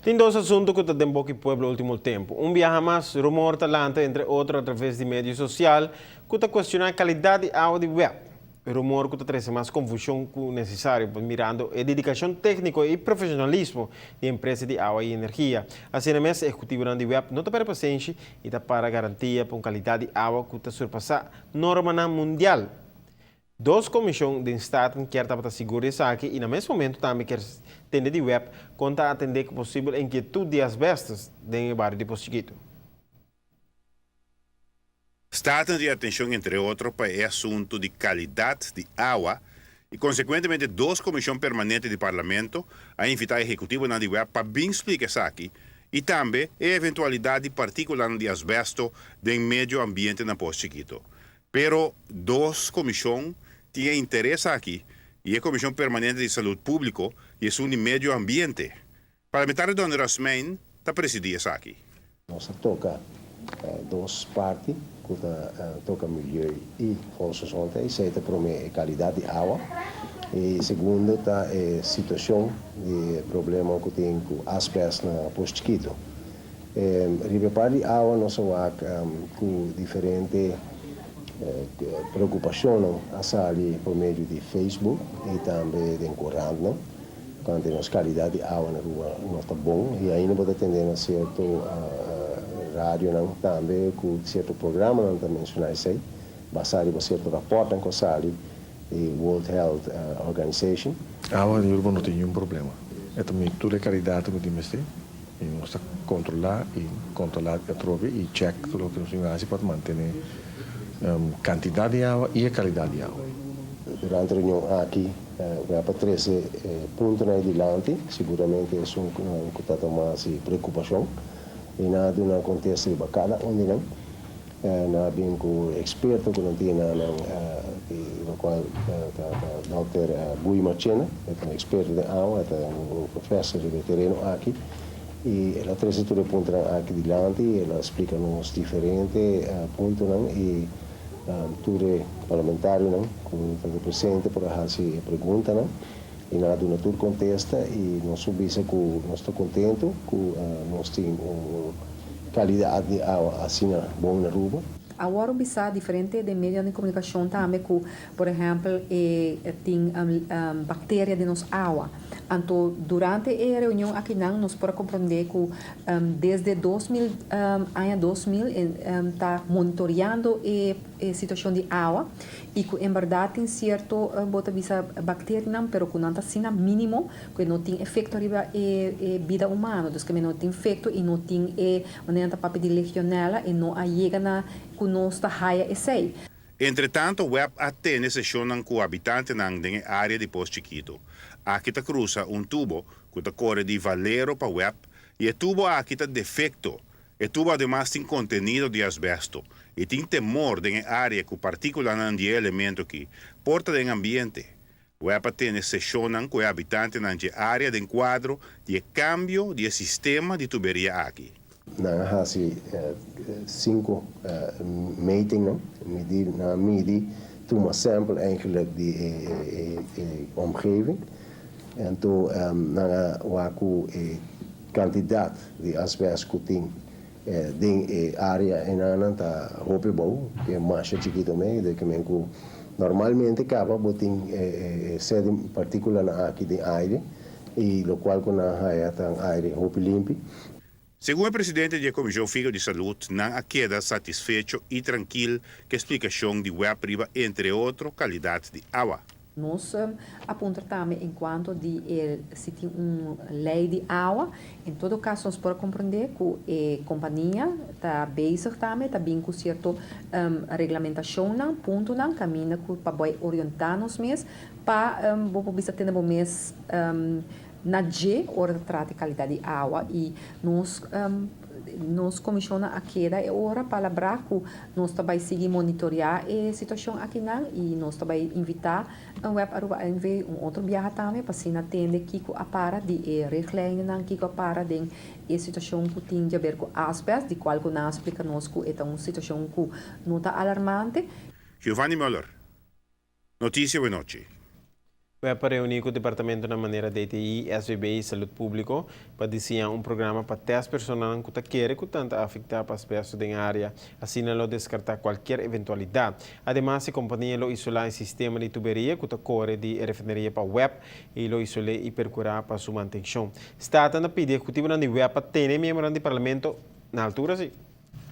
Tin dos asunto cu ta den boca di pueblo ultimo tempo. Un biaha mas, rumor ta lanta, entre otro a traves di medio social, cu ta cuestiona calidad di awa di WEB. Rumor cu ta trece mas confusion cu necesario, mirando e dedicacion tecnico y profesionalismo di empresa di awa y energia. Asina mes, ehecutivo di WEB no ta perde pasenshi y ta para garantia pa un calidad di awa cu ta surpasa norma mundial. Dos comision di Staten kier tabata sigur di esaki y na mes momento tambe kier tende di WEB con ta atende cu posibel inkietud di asbestos den bario di Pos Chiquito. Staten tin atencion, entre otro, pa e asunto di calidad di awa y consecuentemente dos comision permanente di Parlamento a invita ehecutivo di WEB pa bin splica esaki y tambe e eventualidad di particula di asbesto den medio ambiente na Pos Chiquito. Pero dos comision tin interes aki y e Comision Permanente di Salud Publico y esun di Medio Ambiente. Parlamentario Don Rasmijn ta presidi esaki. Nos a toca dos parti, cu ta toca milieu y volksgezondheid. Esey ta prome calidad di awa. Y segundo ta e situacion di problema cu tin cu asbest na Pos Chiquito. Riba parti di awa nos a wak cu diferente preocupacion a sali pa medio di Facebook y tambe den corant, no? Cuanto nos calidad di awa na Aruba no ta bon y ainda bo ta tende na cierto radio nan tambe cu cierto programa nan ta menciona esey, basa riba cierto rapport nan cu sali di World Health Organization. Awa di Aruba no tin ningun problema. E ta meet tur e calidad cu tin mester y nos ta controla y controla atrobe y check tur loke nos tin haci pa mantene cantidad di awa y e calidad di awa. Durante e reunion aki, WEB a trece punto nan dilanti, siguramente e un cu ta mas preocupacion y nan a duna contesta riba cada un di nan. Nan a bin cu experto cu nan tin nan, cual ta Dr. Bui Marchena, ta un experto di awa, ta un professor di tereno aki y el a trece tur e punto nan aki dilanti, el a splica nos diferente punto nan y tur e parlamentario nan cu ta presente por haci pregunta nan y nan a duna tur contesta y nos a bisa cu nos ta contento cu nos tin un calidad di awa asina bon na Aruba. Awor bisa diferente di medio di comunicacion tambe cu, por ehempel, tin bacteria den nos awa. Anto, durante e reunion aki nan, nos por comprende cu desde 2000, aña 2000, ta monitoreando e situacion di awa y cu en berdad tin cierto, bo ta bisa, bacteria, pero cu nan ta asina minimo cu no tin efecto riba e bida humano, dus cu no tin efecto y no tin e manera ta papia di legionella y no a yega na cu nos ta haya esey. Entre tanto, WEB a tene sesion cu habitante den area di Pos Chiquito. Aki ta cruza un tubo cu ta core di Valero pa WEB y e tubo aki ta defecto. E tubo ademas tin contenido di asbesto y tin temor den area cu particula di elemento aki por ta den ambiente. WEB a tene sesion cu habitante den area den cuadro di cambio di sistema di tuberia aki. Nan a haci cinco meting, no? Midi, nan midi, tuma sample eigenlijk di e omgeving. En toen nan a wak e cantidad di asbest cu tin den e area y nan ta hopi abou, cu ta mas chikito mes, di cu normalmente caba bo tin sedi particula nan aki den aire y locual cu nan haya ta aire hopi limpi. Segun e presidente di Comision Fiho di Salud, nan a keda satisfecho y trankil cu e splicacion di WEB riba, entre otro, calidad di awa. Nos a puntra tambe en cuanto di si tin un ley di awa. En todo caso, nos por comprende cu e compania ta bezig tambe, ta bin cu cierto reglamentacion nan, punto nan, caminda cu pa bay orienta nos mes, pa bo por bisa tene bo mes na dje ora ta trata calidad di awa y nos comision a keda e ora palabra cu nos ta bay sigui monitorea e situacion aki nan y nos ta bay invita un WEB Aruba NV un otro biaha tambe pa asina tende kico a para di e richtlijnen, kico a para den e situacion cu tin di haber cu asbest, di cual cu nan a splica nos cu ta un situacion cu no ta alarmante. Giovanni Muller. Noticia Awe Nochi. WEB a reuni cu departamentonan manera DTI, SVB y Salud Publico pa diseña un programa pa test personanan cu ta kere cu nan ta afecta pa asbesto den area. Asina lo descarta cualkier eventualidad. Ademas, e compania lo isola e sistema di tuberia cu ta core di refineria pa WEB y lo isola y percura pa su mantencion. Staten a pidi ehecutivonan di WEB pa tene miembronan di parlamento na altura si.